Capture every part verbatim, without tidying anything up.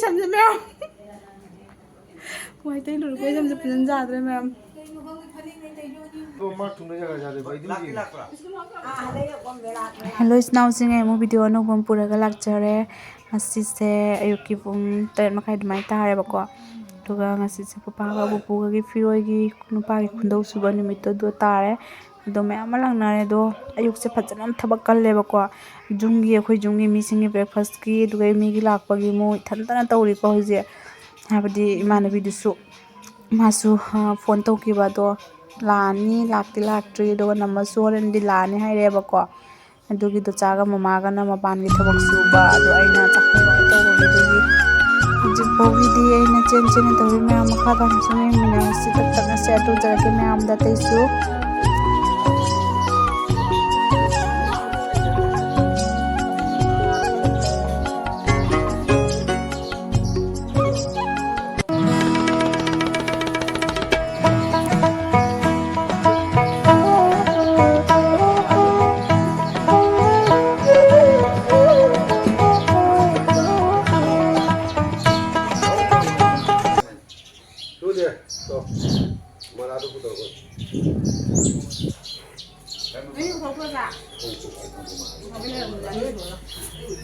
ꯁꯝꯁꯦ ꯃꯌꯥꯝ꯫ ꯋꯥꯏ ꯇꯩ ꯂꯣꯏꯔꯒ ꯑꯩ ꯁꯝꯁꯦ ꯐꯖꯅ ꯌꯥꯗ꯭ꯔꯦ ꯃꯌꯥꯝ꯫ ꯑꯗꯣ ꯃꯥ ꯊꯨꯡꯅ ꯌꯥꯔꯦ, ꯌꯥꯔꯦ, ꯕꯥꯏ, ꯑꯗꯨꯝ ꯌꯦꯡꯉꯦ꯫ ꯍꯦꯜꯂꯣ ꯏꯆꯤꯟ ꯏꯅꯥꯎꯁꯤꯡ, ꯑꯩ ꯑꯃꯨꯛ ꯚꯤꯗꯤꯑꯣ ꯑꯅꯧꯕ ꯑꯃ ꯄꯨꯔꯒ ꯂꯥꯛꯆꯔꯦ꯫ ꯉꯁꯤꯁꯦ ꯑꯌꯨꯛꯀꯤ ꯄꯨꯡ ꯇꯔꯦꯠ ꯃꯈꯥꯏ ꯑꯗꯨꯃꯥꯏꯅ ꯇꯥꯔꯦꯕꯀꯣ꯫ ꯑꯗꯨꯒ ꯉꯁꯤꯁꯦ ꯄꯄꯥꯒ ꯄꯨꯄꯨꯒꯒꯤ ꯐꯤꯔꯣꯏꯒꯤ ꯅꯨꯄꯥꯒꯤ ꯈꯨꯟꯗꯧ ꯁꯨꯕ ꯅꯨꯃꯤꯠꯇꯣ ꯑꯗꯨ ꯇꯥꯔꯦ꯫ ꯑꯗꯣ ꯃꯌꯥꯝ ꯑꯃ ꯂꯥꯛꯅꯔꯦ꯫ ꯑꯗꯣ ꯑꯌꯨꯛꯁꯦ ꯐꯖꯅ ꯊꯕꯛ ꯀꯜꯂꯦꯕꯀꯣ꯫ ꯌꯨꯝꯒꯤ, ꯑꯩꯈꯣꯏ ꯌꯨꯝꯒꯤ ꯃꯤꯁꯤꯡꯒꯤ ꯕ꯭ꯔꯦꯛꯐꯥꯁꯀꯤ, ꯑꯗꯨꯒ ꯃꯤꯒꯤ ꯂꯥꯛꯄꯒꯤ ꯃꯣꯏ ꯏꯊꯟꯇꯅ ꯇꯧꯔꯤꯀꯣ ꯍꯧꯖꯤꯛ꯫ ꯍꯥꯏꯕꯗꯤ ꯏꯃꯥꯟꯅꯕꯤꯗꯨꯁꯨ ꯃꯥꯁꯨ, ꯑ, ꯐꯣꯟ ꯇꯧꯈꯤꯕ ꯑꯗꯣ ꯂꯥꯛꯑꯅꯤ, ꯂꯥꯛꯇꯤ ꯂꯥꯛꯇ꯭ꯔꯤ, ꯑꯗꯨꯒ ꯅꯝꯃꯁꯨ ꯍꯣꯔꯦꯟꯗꯤ ꯂꯥꯛꯑꯅꯤ ꯍꯥꯏꯔꯛꯑꯦꯕꯀꯣ꯫ ꯑꯗꯨꯒꯤꯗꯣ ꯆꯥꯒ ꯃꯃꯥꯒꯅ ꯃꯄꯥꯟꯒꯤ ꯊꯕꯛ ꯁꯨꯕ, ꯑꯗꯣ ꯑꯩꯅ ꯆꯥꯛꯈꯨꯝ ꯂꯣꯏ ꯇꯧꯕꯒꯤ ꯑꯗꯨꯒꯤ ꯍꯧꯖꯤꯛ ꯐꯥꯎꯒꯤꯗꯤ ꯑꯩꯅ ꯆꯦꯟ ꯆꯦꯟꯅ ꯇꯧꯔꯤ ꯃꯌꯥꯝ ꯃꯈꯥ ꯇꯥꯅꯁꯨ ꯌꯦꯡꯃꯤꯟꯅꯔꯁꯤ꯫ ꯇꯞ ꯇꯞꯅ ꯁꯤꯌꯔ ꯇꯧꯖꯔꯛꯀꯦ ꯃꯌꯥꯝꯗ ꯑꯇꯩꯁꯨ꯫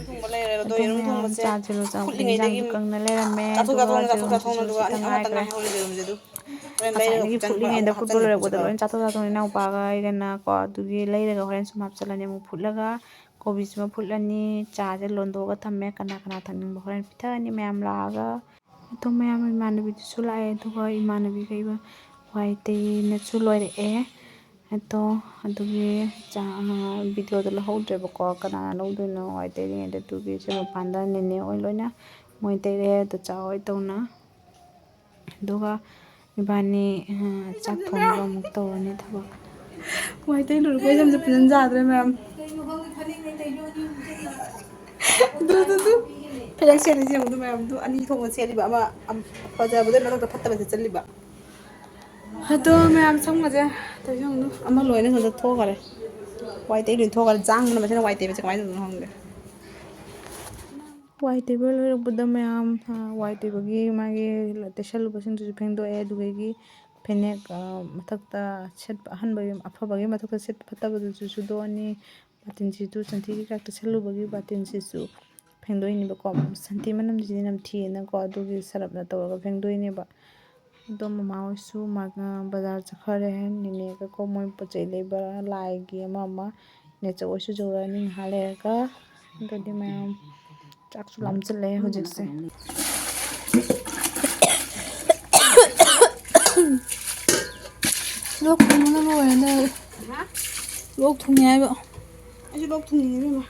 ꯊꯣꯡꯕ ꯂꯩꯔꯦ꯫ ꯑꯗꯣ ꯑꯗꯨ ꯌꯦꯔꯨꯝ ꯃꯌꯥꯝ ꯊꯣꯡꯕꯁꯦ ꯆꯥꯁꯤꯜꯂꯨ ꯆꯥꯕꯗ ꯐꯨꯠꯂꯤꯉꯩꯗꯒꯤ ꯏꯟꯖꯥꯡꯁꯨ ꯀꯪꯅ ꯂꯩꯔꯝꯃꯦ꯫ ꯆꯥꯊꯣꯛ ꯑꯗꯨꯒ ꯆꯥꯊꯣꯛꯅ ꯆꯥꯊꯣꯛ ꯌꯦꯔꯨꯝꯁꯤꯁꯨ ꯆꯥꯊꯣꯛꯅ ꯁꯤꯇꯪ ꯊꯣꯡꯅ ꯉꯥꯏꯈ꯭ꯔꯦ꯫ ꯑꯗꯨꯒ ꯍꯣꯔꯦꯟ ꯂꯩꯔꯒ ꯉꯁꯥꯏꯗꯒꯤ ꯐꯨꯠꯆꯟꯕ ꯐꯨꯠꯂꯤꯉꯩꯗ ꯑꯃꯨꯛ ꯐꯨꯠꯄ ꯍꯥꯞꯆꯜꯂꯅꯤ ꯂꯣꯏꯔꯛꯄꯗ ꯑꯃꯨꯛ ꯂꯣꯏ ꯆꯥꯊꯣꯛ ꯆꯥꯊꯣꯛꯅ ꯏꯅꯥꯎꯄꯥꯒ ꯑꯩꯒꯅ ꯀꯣ꯫ ꯑꯗꯨꯒꯤ ꯂꯩꯔꯒ ꯍꯣꯔꯦꯟ ꯁꯨꯝ ꯍꯥꯞꯆꯜꯂꯅꯤ ꯑꯃꯨꯛ ꯐꯨꯠꯂꯒ꯫ ꯀꯣꯕꯤꯁꯤꯃ ꯐꯨꯠꯂꯅꯤ꯫ ꯆꯥꯁꯦ ꯂꯣꯟꯗꯣꯛꯑꯒ ꯊꯝꯃꯦ꯫ ꯀꯅꯥ ꯀꯅꯥ ꯊꯛꯅꯤꯡꯕ ꯍꯣꯔꯦꯟ ꯄꯤꯊꯛꯑꯅꯤ ꯃꯌꯥꯝ ꯂꯥꯛꯑꯒ꯫ ꯑꯗꯣ ꯃꯌꯥꯝ ꯏꯃꯥꯟꯅꯕꯤꯗꯨꯁꯨ ꯂꯥꯛꯑꯦ꯫ ꯑꯗꯨꯒ ꯏꯃꯥꯟꯅꯕꯤꯒ ꯏꯕ ꯋꯥꯏ ꯇꯩꯅꯁꯨ ꯂꯣꯏꯔꯛꯑꯦ꯫ ꯑꯗꯣ ꯑꯗꯨꯒꯤ ꯆꯥ-, ꯚꯤꯗꯤꯑꯣꯗꯣ ꯂꯧꯍꯧꯗ꯭ꯔꯦꯕꯀꯣ꯫ ꯀꯅꯥꯅ ꯂꯧꯗꯣꯏꯅꯣ ꯋꯥꯏ ꯇꯩꯔꯤꯉꯩꯗ? ꯑꯗꯨꯒꯤ ꯁꯤ ꯃꯄꯥꯟꯗ ꯅꯦꯅꯦ ꯍꯣꯏ ꯂꯣꯏꯅ ꯃꯣꯏ ꯇꯩꯔꯛꯑꯦ꯫ ꯑꯗꯣ ꯆꯥ ꯍꯣꯏ ꯇꯧꯅ꯫ ꯑꯗꯨꯒ ꯏꯕꯥꯅꯤ, ꯑ, ꯆꯥꯛ ꯊꯣꯡꯕ ꯑꯃꯨꯛ ꯇꯧꯔꯅꯤ ꯊꯕꯛ꯫ ꯋꯥꯏ ꯇꯩ ꯂꯣꯏꯔꯛꯄꯩ ꯁꯝꯁꯦ ꯐꯖꯅ ꯌꯥꯗ꯭ꯔꯦ ꯃꯌꯥꯝ꯫ ꯗꯨ, ꯗꯨ, ꯗꯨ꯫ ꯐꯅꯦꯛ ꯁꯦꯠꯂꯤꯁꯦ ꯌꯦꯡꯉꯨ, ꯑꯗꯨ ꯃꯌꯥꯝꯗꯨ ꯑꯅꯤ ꯊꯣꯛꯅ ꯁꯦꯠꯂꯤꯕ, ꯑꯃ, ꯑꯝ, ꯐꯖꯕꯗ ꯃꯊꯛꯇ ꯐꯠꯇꯕ ꯁꯦꯠꯆꯜꯂꯤꯕ꯫ ꯑꯗꯣ ꯃꯌꯥꯝ ꯁꯝꯒꯁꯦ ꯇꯩꯁꯦ ꯌꯦꯡꯉꯨ, ꯑꯃ ꯂꯣꯏꯅ ꯁꯣꯝꯗ ꯊꯣꯛꯈꯔꯦ꯫ ꯋꯥꯏ ꯇꯩ ꯂꯣꯏ ꯊꯣꯛꯈꯔꯦ꯫ ꯖꯥꯡꯕꯅ ꯃꯁꯤꯅ ꯋꯥꯏ ꯇꯩꯕꯁꯦ ꯀꯃꯥꯏꯅ ꯇꯧꯗꯣꯏꯅꯣ ꯈꯪꯗꯦ꯫ ꯋꯥꯏ ꯇꯩꯕ ꯂꯣꯏꯔꯛꯄꯗ ꯃꯌꯥꯝ, ꯑ, ꯋꯥꯏ ꯇꯩꯕꯒꯤ ꯃꯥꯒꯤ ꯇꯩꯁꯜꯂꯨꯕꯁꯤꯡꯗꯨꯁꯨ ꯐꯦꯡꯗꯣꯛꯑꯦ꯫ ꯑꯗꯨꯗꯒꯤ ꯐꯅꯦꯛ, ꯑ, ꯃꯊꯛꯇ ꯁꯦꯠꯄ ꯑꯍꯟꯕꯒꯤ, ꯑꯐꯕꯒꯤ ꯃꯊꯛꯇ ꯁꯦꯠꯄ ꯐꯠꯇꯕꯗꯨꯁꯨ ꯁꯨꯗꯣꯛꯑꯅꯤ꯫ ꯕꯥꯇꯤꯟꯁꯤꯁꯨ ꯁꯟꯊꯤ ꯀꯩꯀꯥ ꯇꯩꯁꯜꯂꯨꯕꯒꯤ ꯕꯥꯇꯤꯟꯁꯤꯁꯨ ꯐꯦꯡꯗꯣꯛꯏꯅꯦꯕꯀꯣ꯫ ꯁꯟꯊꯤ ꯃꯅꯝꯁꯤꯗꯤ ꯅꯝꯊꯤꯌꯦꯅꯀꯣ, ꯑꯗꯨꯒꯤ ꯁꯔꯞꯅ ꯇꯧꯔꯒ ꯐꯦꯡꯗꯣꯛꯏꯅꯦꯕ꯫ ꯑꯗꯣ ꯃꯃꯥ ꯍꯣꯏꯁꯨ ꯃꯥ-, ꯕꯖꯥꯔ ꯆꯠꯈ꯭ꯔꯦ꯫ ꯅꯦꯅꯦꯒꯀꯣ ꯃꯣꯏ ꯄꯣꯠ ꯆꯩ ꯂꯩꯕ, ꯂꯥꯏꯒꯤ ꯑꯃ ꯑꯃ꯫ ꯅꯦꯆꯧ ꯍꯣꯏꯁꯨ ꯌꯧꯔꯛꯑꯅꯤ ꯉꯥꯏꯍꯥꯛ ꯂꯩꯔꯒ꯫ ꯑꯗꯨꯗꯤ ꯃꯌꯥꯝ ꯆꯥꯛꯁꯨ ꯂꯥꯝꯁꯤꯜꯂꯛꯑꯦ ꯍꯧꯖꯤꯛꯁꯦ꯫ ꯂꯣꯛ ꯊꯨꯡꯕꯅ ꯂꯣꯏꯔꯦꯅꯦ꯫ ꯂꯣꯛ ꯊꯨꯡꯉꯦ ꯍꯥꯏꯕ꯫ ꯑꯩꯁꯨ ꯂꯣꯛ ꯊꯨꯡꯉꯤꯅꯦ ꯏꯕꯦꯝꯃ꯫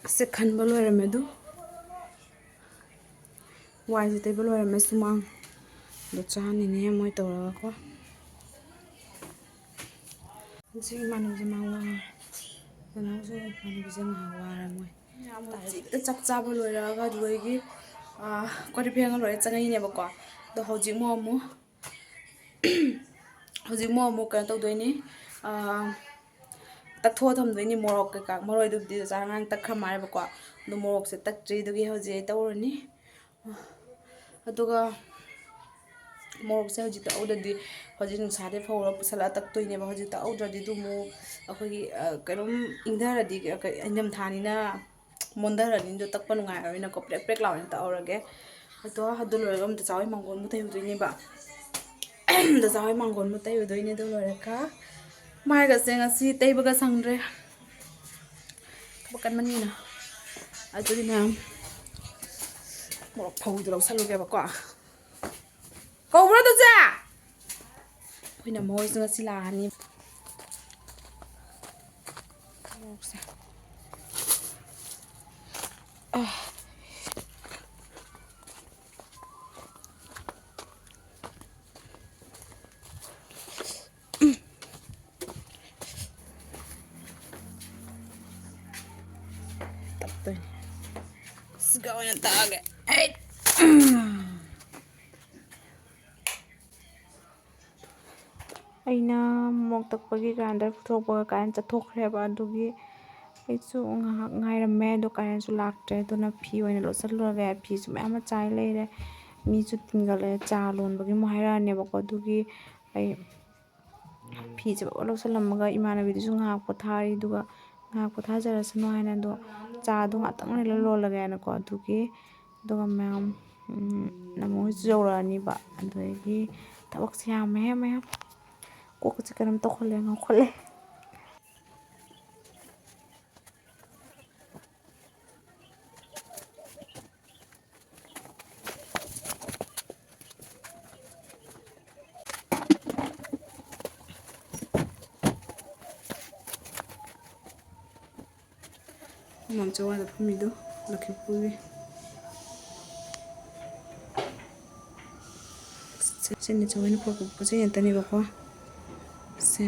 ꯑꯁꯦ ꯈꯟꯕ ꯂꯣꯏꯔꯝꯃꯦ ꯑꯗꯨ꯫ ꯋꯥꯏꯁꯦ ꯇꯩꯕ ꯂꯣꯏꯔꯝꯃꯦ ꯁꯨꯃꯥꯡ꯫ ꯑꯗꯣ ꯆꯥꯅꯤꯅꯦ ꯃꯣꯏ ꯇꯧꯔꯒꯀꯣ꯫ ꯁꯤ ꯏꯃꯥꯟꯅꯕꯤꯁꯦ ꯃꯥ ꯋꯥꯔꯦ꯫ ꯀꯩꯅꯣꯁꯨ ꯏꯃꯥꯟꯅꯕꯤꯁꯦ ꯉꯥꯏꯍꯥꯛ ꯋꯥꯔꯦ ꯃꯣꯏ꯫ ꯍꯧꯖꯤꯛꯇ ꯆꯥꯛ ꯆꯥꯕ ꯂꯣꯏꯔꯒ ꯑꯗꯨꯗꯒꯤ, ꯑꯥ, ꯀꯣꯜ ꯂꯤꯛ ꯐꯦꯡꯉ ꯂꯣꯏꯔ ꯆꯪꯉꯛꯏꯅꯦꯕꯀꯣ꯫ ꯑꯗꯣ ꯍꯧꯖꯤꯛ ꯑꯃꯨꯛ ꯑꯃꯨꯛ ꯍꯧꯖꯤꯛ ꯑꯃꯨꯛ ꯑꯃꯨꯛ ꯀꯩꯅꯣ ꯇꯧꯗꯣꯏꯅꯤ꯫ ꯑꯥ, ꯇꯛꯊꯣꯛꯑ ꯊꯝꯗꯣꯏꯅꯤ ꯃꯣꯔꯣꯛ ꯀꯩꯀꯥ꯫ ꯃꯔꯣꯏꯗꯨꯕꯨꯗꯤ ꯆꯥ ꯑꯉꯥꯡ ꯇꯛꯈ꯭ꯔ ꯃꯥꯜꯂꯦꯕꯀꯣ꯫ ꯑꯗꯣ ꯃꯣꯔꯣꯛꯁꯦ ꯇꯛꯇ꯭ꯔꯤ, ꯑꯗꯨꯒꯤ ꯍꯧꯖꯤꯛ ꯑꯩ ꯇꯧꯔꯅꯤ꯫ ꯑꯗꯨꯒ ꯃꯣꯔꯣꯛꯁꯦ ꯍꯧꯖꯤꯛ ꯇꯛꯍꯧꯗ꯭ꯔꯗꯤ, ꯍꯧꯖꯤꯛ ꯅꯨꯡꯁꯥꯗꯩ ꯐꯧꯔ ꯄꯨꯁꯜꯂꯒ ꯇꯛꯇꯣꯏꯅꯦꯕ꯫ ꯍꯧꯖꯤꯛ ꯇꯛꯍꯧꯗ꯭ꯔꯗꯤ ꯑꯗꯨ ꯑꯃꯨꯛ ꯑꯩꯈꯣꯏꯒꯤ, ꯑ, ꯀꯩꯅꯣꯝ ꯏꯪꯊꯔꯗꯤ, ꯀ-, ꯀ-, ꯏꯪꯊꯝꯊꯥꯅꯤꯅ ꯃꯣꯟꯊꯔꯅꯤꯗꯣ ꯇꯛꯄ ꯅꯨꯡꯉꯥꯏꯔꯣꯏꯅꯀꯣ꯫ ꯄ꯭ꯔꯦꯛ ꯄ꯭ꯔꯦꯛ ꯂꯥꯎꯅ ꯇꯛꯍꯧꯔꯒꯦ꯫ ꯑꯗꯣ ꯑꯗꯨ ꯂꯣꯏꯔꯒ ꯑꯃꯨꯛ ꯗꯥꯆꯥ ꯍꯣꯏ ꯃꯥꯡꯒꯣꯟ ꯑꯃꯨꯛ ꯇꯩꯔꯨꯗꯣꯏꯅꯦꯕ꯫ ꯗꯥꯆꯥ ꯍꯣꯏ ꯃꯥꯡꯒꯣꯟ ꯑꯃꯨꯛ ꯇꯩꯔꯨꯗꯣꯏꯅꯦ꯫ ꯑꯗꯨ ꯂꯣꯏꯔꯒ ꯃꯥꯏꯒꯁꯦ ꯉꯁꯤ ꯇꯩꯕꯒ ꯁꯪꯗ꯭ꯔꯦ꯫ ꯊꯕꯛ ꯀꯟꯕꯅꯤꯅ꯫ ꯑꯗꯨꯗꯤ ꯃꯌꯥꯝ ꯃꯣꯔꯣꯛ ꯐꯧꯗꯣ ꯂꯧꯁꯜꯂꯨꯒꯦꯕꯀꯣ꯫ ꯀꯧꯕ꯭ꯔꯣ ꯇꯨꯆꯦ? ꯑꯩꯈꯣꯏꯅ ꯃꯣꯏꯁꯨ ꯉꯁꯤ ꯂꯥꯛꯑꯅꯤ꯫ ꯃꯣꯔꯣꯛꯁꯦ꯫ ꯑꯥ꯫ ꯇꯞꯇꯣꯏꯅꯦ꯫ ꯁꯤꯒ ꯑꯣꯏꯅ ꯇꯛꯑꯒꯦ꯫ ꯑꯩ꯫ ꯑꯩꯅ ꯃꯣꯔꯣꯛ ꯇꯛꯄꯒꯤ grinder ꯄꯨꯊꯣꯛꯄꯒ ꯀꯥꯏꯅ ꯆꯠꯊꯣꯛꯈ꯭ꯔꯦꯕ꯫ ꯑꯗꯨꯒꯤ ꯑꯩꯁꯨ ꯉꯥꯏꯍꯥꯛ ꯉꯥꯏꯔꯝꯃꯦ꯫ ꯑꯗꯣ currentꯁꯨ ꯂꯥꯛꯇ꯭ꯔꯦ꯫ ꯑꯗꯨꯅ ꯐꯤ ꯑꯣꯏꯅ ꯂꯣꯠꯁꯜꯂꯨꯔꯒꯦ꯫ ꯐꯤꯁꯨ ꯃꯌꯥꯝ ꯑꯃ ꯆꯥꯏ ꯂꯩꯔꯦ꯫ ꯃꯤꯁꯨ ꯇꯤꯟꯒꯠꯂꯛꯑꯦ꯫ ꯆꯥ ꯂꯣꯟꯕꯒꯤ ꯑꯃꯨꯛ ꯍꯥꯏꯔꯛꯑꯅꯦꯕꯀꯣ꯫ ꯑꯗꯨꯒꯤ ꯑꯩ ꯐꯤꯁꯦ ꯐꯠ ꯂꯧꯁꯜꯂꯝꯃꯒ ꯏꯃꯥꯟꯅꯕꯤꯗꯨꯁꯨ ꯉꯥꯏꯍꯥꯛ ꯄꯣꯊꯥꯔꯤ꯫ ꯑꯗꯨꯒ ꯉꯥꯏꯍꯥꯛ ꯄꯣꯊꯥꯖꯔꯁꯅꯨ ꯍꯥꯏꯅ꯫ ꯑꯗꯣ ꯆꯥꯗꯣ ꯉꯥꯛꯇꯪ ꯂꯩꯔ ꯂꯣꯜꯂꯒꯦꯅꯀꯣ꯫ ꯑꯗꯨꯒꯤ ꯑꯗꯨꯒ ꯃꯌꯥꯝ, ꯎꯝ, ꯅꯃꯣ ꯍꯣꯏꯁꯨ ꯌꯧꯔꯛꯑꯅꯤꯕ꯫ ꯑꯗꯨꯗꯒꯤ ꯊꯕꯛꯁꯦ ꯌꯥꯝꯃꯦꯍꯦ ꯃꯌꯥꯝ꯫ ꯀꯣꯛꯀꯁꯦ ꯀꯩꯅꯣꯝ ꯇꯧꯈꯠꯂꯦ, ꯉꯥꯎꯈꯠꯂꯦ꯫ ꯃꯥꯝꯆꯧ ꯑꯥꯗ ꯐꯝꯃꯤꯗꯣ ꯂꯛꯈꯤꯄꯨꯔꯒꯤ꯫ ꯁꯦ, ꯁꯦ ꯅꯦꯆꯧ ꯍꯣꯏꯅ ꯄꯨꯔꯛꯄ ꯄꯣꯠ ꯆꯩ ꯉꯥꯛꯇꯅꯦꯕꯀꯣ꯫ ꯁꯦ,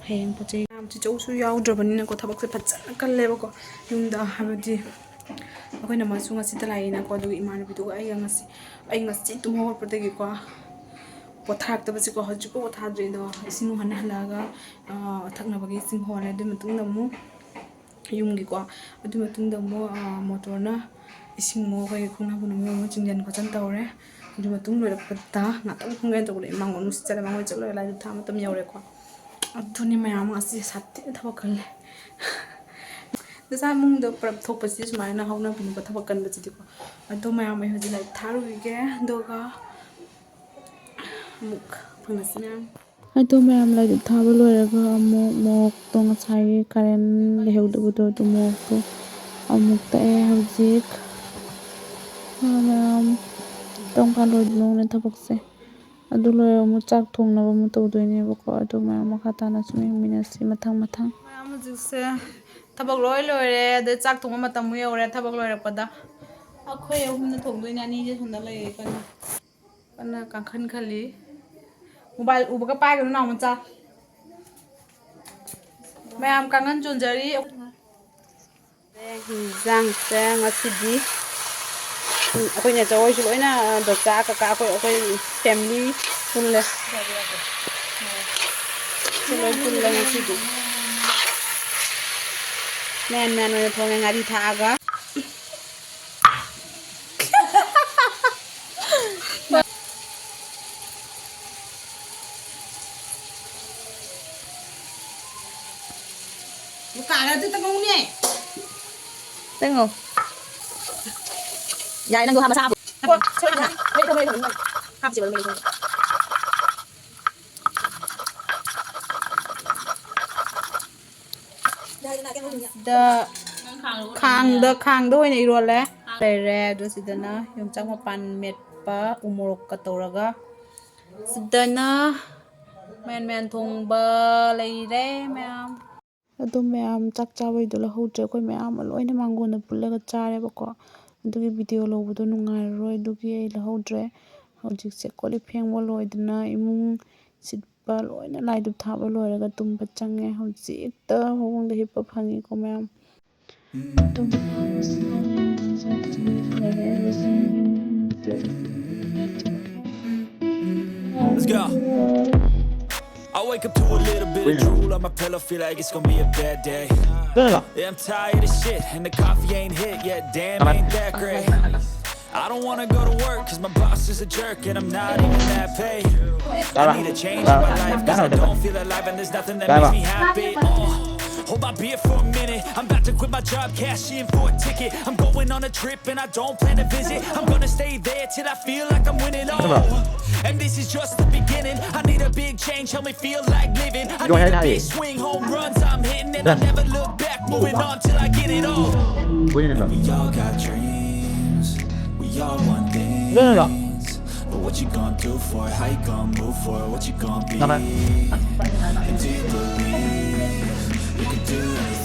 ꯍꯌꯦꯡ ꯄꯣꯠ ꯆꯩ ꯃꯌꯥꯝ ꯆꯤꯆꯧꯁꯨ ꯌꯥꯎꯗ꯭ꯔꯕꯅꯤꯅꯀꯣ, ꯊꯕꯛꯁꯦ ꯐꯖꯅ ꯀꯜꯂꯦꯕꯀꯣ꯫ ꯌꯨꯝꯗ ꯍꯥꯏꯕꯗꯤ ꯑꯩꯈꯣꯏꯅ ꯃꯁꯨ ꯉꯁꯤꯇ ꯂꯥꯛꯏꯅꯀꯣ꯫ ꯑꯗꯨꯒ ꯏꯃꯥꯟꯅꯕꯤꯗꯨꯒ ꯑꯩꯒ ꯉꯁꯤ, ꯑꯩ ꯉꯁꯤ ꯇꯨꯝ ꯍꯧꯒꯠꯄꯗꯒꯤꯀꯣ ꯄꯣꯊꯥꯔꯛꯇꯕꯁꯤꯀꯣ, ꯍꯧꯖꯤꯛꯐꯥꯎ ꯄꯣꯊꯥꯗ꯭ꯔꯤ꯫ ꯑꯗꯣ ꯏꯁꯤꯡ ꯍꯣꯟꯅ ꯍꯜꯂꯛꯑꯒ, ꯑ, ꯊꯛꯅꯕꯒꯤ ꯏꯁꯤꯡ ꯍꯣꯜꯂꯦ꯫ ꯑꯗꯨꯒꯤ ꯃꯇꯨꯡꯗ ꯑꯃꯨꯛ ꯌꯨꯝꯒꯤꯀꯣ, ꯑꯗꯨꯒꯤ ꯃꯇꯨꯡꯗ ꯑꯃꯨꯛ, ꯑ, motorꯅ ꯏꯁꯤꯡ ꯑꯃꯨꯛ ꯑꯩꯈꯣꯏꯒꯤ ꯈꯣꯡꯅꯥꯡ ꯈꯨꯅꯨꯡ ꯑꯃꯨꯛ ꯆꯤꯡꯖꯟ ꯈꯣꯠꯆꯟ ꯇꯧꯔꯦ꯫ ꯑꯗꯨꯒꯤ ꯃꯇꯨꯡ ꯂꯣꯏꯔꯛꯄꯗ ꯉꯥꯛꯇꯪ ꯐꯝꯒꯦ ꯇꯧꯕꯗ ꯏꯃꯥꯡ ꯅꯨꯡꯁꯤꯠ ꯆꯠꯂꯦ, ꯃꯥꯡꯒꯣꯜ ꯆꯠꯂꯣꯏꯔꯦ, ꯂꯥꯏ ꯗꯨꯛ ꯊꯥ ꯃꯇꯝ ꯌꯧꯔꯦꯀꯣ꯫ ꯑꯗꯨꯅꯤ ꯃꯌꯥꯝ ꯉꯁꯤ ꯁꯥꯊꯤꯅ ꯊꯕꯛ ꯀꯜꯂꯦ꯫ ꯅꯆꯥ ꯏꯃꯨꯡꯗ ꯄꯨꯂꯞ ꯊꯣꯛꯄꯁꯤꯗꯤ ꯁꯨꯃꯥꯏꯅ ꯍꯧꯅꯕꯤꯅꯤꯀꯣ ꯊꯕꯛ ꯀꯟꯕꯁꯤꯗꯤꯀꯣ꯫ ꯑꯗꯣ ꯃꯌꯥꯝ ꯑꯩ ꯍꯧꯖꯤꯛ ꯂꯥꯏꯔꯤꯛ ꯊꯥꯔꯨꯈꯤꯒꯦ, ꯑꯗꯨꯒ ꯑꯃꯨꯛ ꯐꯪꯉꯁꯤ ꯃꯌꯥꯝ꯫ ꯑꯗꯣ ꯃꯌꯥꯝ ꯂꯥꯏꯔꯤꯛ ꯊꯥꯕ ꯂꯣꯏꯔꯒ ꯑꯃꯨꯛ ꯃꯣꯔꯣꯛꯇꯣ ꯉꯁꯥꯏꯒꯤ ꯀꯔꯦꯟ ꯂꯩꯍꯧꯗꯕꯗꯣ ꯑꯗꯨ ꯃꯣꯔꯣꯛꯇꯣ ꯑꯃꯨꯛ ꯇꯛꯑꯦ ꯍꯧꯖꯤꯛ꯫ ꯑ, ꯃꯌꯥꯝ ꯀꯔꯝ ꯀꯥꯟ ꯂꯣꯏꯗꯣꯏꯅꯣꯅꯦ ꯊꯕꯛꯁꯦ? ꯑꯗꯨ ꯂꯣꯏꯔꯒ ꯑꯃꯨꯛ ꯆꯥꯛ ꯊꯣꯡꯅꯕ ꯑꯃꯨꯛ ꯇꯧꯗꯣꯏꯅꯦꯕꯀꯣ꯫ ꯑꯗꯨ ꯃꯌꯥꯝ ꯃꯈꯥ ꯇꯥꯅ ꯁꯨꯝ ꯌꯦꯡꯃꯤꯟꯅꯁꯤ ꯃꯊꯪ ꯃꯊꯪ꯫ ꯃꯌꯥꯝ ꯍꯧꯖꯤꯛꯁꯦ ꯊꯕꯛ ꯂꯣꯏ ꯂꯣꯏꯔꯦ, ꯑꯗꯩ ꯆꯥꯛ ꯊꯣꯡꯕ ꯃꯇꯝ ꯑꯃꯨꯛ ꯌꯧꯔꯦ꯫ ꯊꯕꯛ ꯂꯣꯏꯔꯛꯄꯗ ꯑꯩꯈꯣꯏ ꯑꯍꯨꯝꯅ ꯊꯣꯡꯗꯣꯏꯅꯦ, ꯑꯅꯤꯁꯦ ꯁꯣꯝꯗ ꯂꯩꯔꯦ ꯀꯟꯅ꯫ ꯀꯟꯅ ꯀꯥꯡꯈꯟ ꯈꯜꯂꯤ꯫ Mobile ꯎꯕꯒ ꯄꯥꯏꯒꯅꯨ ꯅꯥꯎ ꯃꯆꯥ꯫ ꯃꯌꯥꯝ ꯀꯥꯡꯈꯟ ꯆꯣꯟꯖꯔꯤ꯫ ꯍꯤꯟꯖꯥꯡꯁꯦ ꯉꯁꯤꯗꯤ ꯑꯩꯈꯣꯏ ꯅꯦꯆꯧ ꯍꯣꯏꯁꯨ ꯂꯣꯏꯅ, ꯗꯣꯆꯥ, ꯀꯀꯥ, ꯑꯩꯈꯣꯏ, ꯑꯩꯈꯣꯏ family ꯄꯨꯜꯂꯦ꯫ ꯂꯣꯏ ꯄꯨꯜꯂꯦ ꯉꯁꯤꯗꯤ꯫ ꯃꯌꯥꯟ ꯃꯌꯥꯟ ꯑꯣꯏꯅ ꯊꯣꯡꯉꯦ ꯉꯥꯔꯤ ꯊꯥꯛꯑꯒ꯫ ꯗꯨꯀꯥꯟ ꯑꯗꯨꯗ ꯉꯧꯅꯦ꯫ ꯆꯪꯉꯣ꯫ ꯌꯥꯏ, ꯅꯪꯗꯣ ꯍꯥ ꯃꯁꯥ ꯍꯥꯞꯄꯣ꯫ ꯍꯥꯞꯄꯣ꯫ ꯍꯥꯞꯁꯦꯕ ꯑꯗꯨꯝ ꯂꯩꯁꯦ꯫ ꯗ ꯈꯥꯡꯗ, ꯈꯥꯡꯗ ꯑꯣꯏꯅ ꯏꯔꯣꯜꯂꯦ꯫ ꯂꯩꯔꯦ꯫ ꯑꯗꯨ ꯁꯤꯗꯅ ꯌꯣꯡꯆꯥꯛ ꯃꯄꯥꯟ ꯃꯦꯠꯄ ꯎ ꯃꯣꯔꯣꯛꯀ ꯇꯧꯔꯒ꯫ ꯁꯤꯗꯅ ꯃꯌꯥꯟ ꯃꯌꯥꯟ ꯊꯣꯡꯕ ꯂꯩꯔꯦ ꯃꯌꯥꯝ꯫ ꯑꯗꯣ ꯃꯌꯥꯝ ꯆꯥꯛ ꯆꯥꯕꯩꯗꯣ ꯂꯧꯍꯧꯗ꯭ꯔꯦ꯫ ꯑꯩꯈꯣꯏ ꯃꯌꯥꯝ ꯑꯃ ꯂꯣꯏꯅ ꯃꯥꯡꯒꯣꯟꯗ ꯄꯨꯜꯂꯒ ꯆꯥꯔꯦꯕꯀꯣ꯫ ꯑꯗꯨꯒꯤ ꯚꯤꯗꯤꯑꯣ ꯂꯧꯕꯗꯣ ꯅꯨꯡꯉꯥꯏꯔꯔꯣꯏ꯫ ꯑꯗꯨꯒꯤ ꯑꯩ ꯂꯧꯍꯧꯗ꯭ꯔꯦ꯫ ꯍꯧꯖꯤꯛꯁꯦ ꯀꯣꯜ ꯂꯤꯛ ꯐꯦꯡꯕ ꯂꯣꯏꯗꯅ, ꯏꯃꯨꯡ ꯁꯤꯠꯄ ꯂꯣꯏꯅ, ꯂꯥꯏ ꯙꯨꯞ ꯊꯥꯕ ꯂꯣꯏꯔꯒ ꯇꯨꯝꯕ ꯆꯪꯉꯦ꯫ ꯍꯧꯖꯤꯛꯇ ꯐꯃꯨꯡꯗ ꯍꯤꯞꯄ ꯐꯪꯉꯤꯀꯣ ꯃꯌꯥꯝ꯫ Let's go. I wake up to a little bit of drool on my pillow, feel like it's gonna be a bad day. Yeah, I'm tired of shit, and the coffee ain't hit yet. Damn, ain't that great. I don't wanna go to work, cause my boss is a jerk, and I'm not even that paid. I need a change in my life, cause I don't feel alive, and there's nothing that makes me happy. Uh, hold my beer for a minute, I'm about to quit my job, cash in for a ticket. I'm going on a trip, and I don't plan to visit. I'm gonna stay there till I feel like I'm winning all. And this is just the beginning. I need a big change, help me feel like living. I need a big swing, home runs I'm hitting, and I never look back. Moving on till I get it all. We all got dreams, we all want things. But what you gonna do for it? How you gonna move for it? What you gonna be? And do you believe you can do anything?